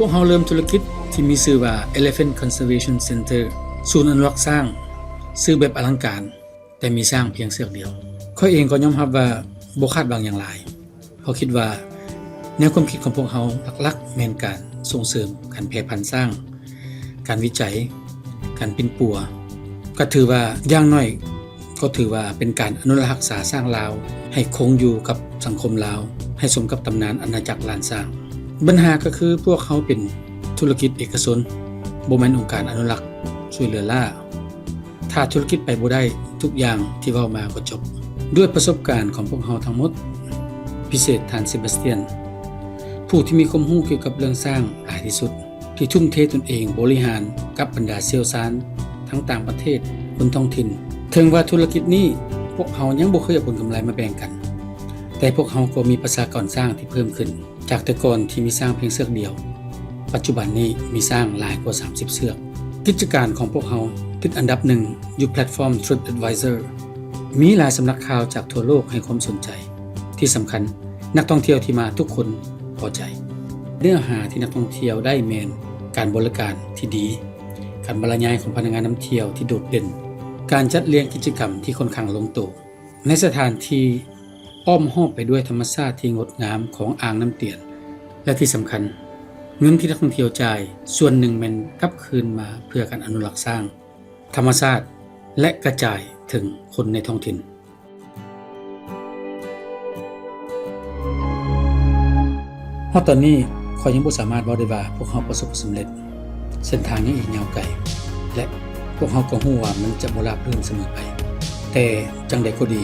ພວກເຮົາເລີ່ມທຸລະກິດທີ່ມີຊື່ວ່າ Elephant Conservation Center ສູນອະນຸລັກຊ້າງ, ຊື່ແບບອະລັງການ, ແຕ່ມີຊ້າງພຽງເຊືອກດຽວ. ຂ້ອຍເອງກໍຍອມຮັບວ່າບໍ່ຄາດຫວັງຫຍັງຫຼາຍ, ເພາະຄິດວ່າແນວຄວາມຄິດຂອງພວກເຮົາຫຼັກໆແມ່ນການສົ່ງເສີມການແຜ່ພັນຊ້າງ, ການວິໄຈ, ການປິ່ນປົວ, ກໍຖືວ່າຢ່າງໜ້ອຍ ກໍຖືວ່າເປັນການອະນຸລັກຮັກສາຊ້າງລາວໃຫ້ຄົງຢູ່ກັບສັງຄົມລາວ, ໃຫ້ສົມກັບຕຳນານອານາຈັກລ້ານຊ້າງ. ບັນຫາກໍຄືພວກເຮົາເປັນທຸລະກິດເອກະຊົນ, ບໍ່ແມ່ນອົງການອະນຸລັກຊ່ວຍເຫຼືອລ້າ. ຖ້າທຸລະກິດໄປບໍ່ໄດ້, ທຸກຢ່າງທີ່ເວົ້າມາກໍຈົບ. ດ້ວຍປະສົບການຂອງພວກເຮົາທັງໝົດ, ພິເສດທ່ານເຊບາສຕຽນ, ຜູ້ທີ່ມີຄວາມຮູ້ກ່ຽວກັບເລື່ອງຊ້າງຫຼາຍທີ່ສຸດ, ທີ່ທຸ່ມເທຕົນເອງບໍລິຫານກັບບັນດາຊ່ຽວຊານທັງຕ່າງປະເທດ, ຄົນທ້ອງຖິ່ນ. ເຖິງວ່າທຸລະກິດນີ້ພວກເຮົາຍັງບໍ່ເຄີຍເອົາຜົນກຳໄລມາແບ່ງກັນ, ແຕ່ພວກເຮົາກໍມີປະຊາກອນຊ້າງທີ່ເພີ່ມຂຶ້ນ. ຈາກແຕ່ກ່ອນທີ່ມີຊ້າງພຽງເຊືອກດຽວ, ປັດຈຸບັນນີ້ມີຊ້າງຫຼາຍກວ່າສາມສິບເຊືອກ. ກິດຈະການຂອງພວກເຮົາຕິດອັນດັບໜຶ່ງຢູ່ແພລດຟອມ TripAdvisor. ມີຫຼາຍສຳນັກຂ່າວຈາກທົ່ວໂລກໃຫ້ຄວາມສົນໃຈ. ທີ່ສຳຄັນ, ນັກທ່ອງທ່ຽວທີ່ມາທຸກຄົນພໍໃຈ. ເນື້ອຫາທີ່ນັກທ່ອງທ່ຽວໄດ້ແມ່ນການບໍລິການທີ່ດີ, ການບັນລະຍາຍຂອງພະນັກງານນຳທ່ຽວທີ່ໂດດເດັ່ນ, ການຈັດລຽງກິດຈະກຳທີ່ຄ່ອນຂ້າງລົງໂຕ, ໃນສະຖານທີ່ອ້ອມຮອບໄປດ້ວຍທຳມະຊາດທີ່ງົດງາມຂອງອ່າງນ້ຳຕຽນ ແລະ ທີ່ສຳຄັນ, ເງິນທີ່ນັກທ່ອງທ່ຽວຈ່າຍສ່ວນໜຶ່ງແມ່ນກັບຄືນມາເພື່ອການອະນຸລັກຊ້າງ, ທຳມະຊາດ ແລະ ກະຈາຍເຖິງຄົນໃນທ້ອງຖິ່ນ. ຮອດຕອນນີ້, ຂ້ອຍຍັງບໍ່ສາມາດເວົ້າໄດ້ວ່າພວກເຮົາປະສົບຜົນສຳເລັດ. ເສັ້ນທາງຍັງອີກຍາວໄກ ແລະ ພວກເຮົາກໍຮູ້ວ່າມັນຈະບໍ່ລາບລື່ນສະເໝີໄປ. ແຕ່ຈັ່ງໃດກໍດີ,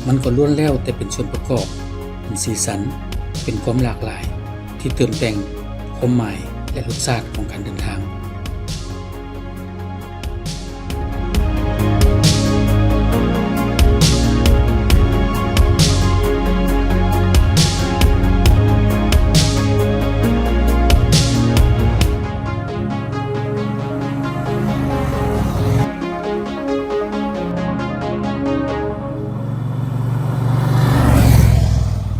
ມັນກໍລ້ວນແລ້ວແຕ່ເປັນສ່ວນປະກອບ, ເປັນສີສັນ, ເປັນຄວາມຫຼາກຫຼາຍທີ່ເຕີມແຕ່ງຄວາມໝາຍ ແລະ ລົດຊາດຂອງການເດີນທາງ.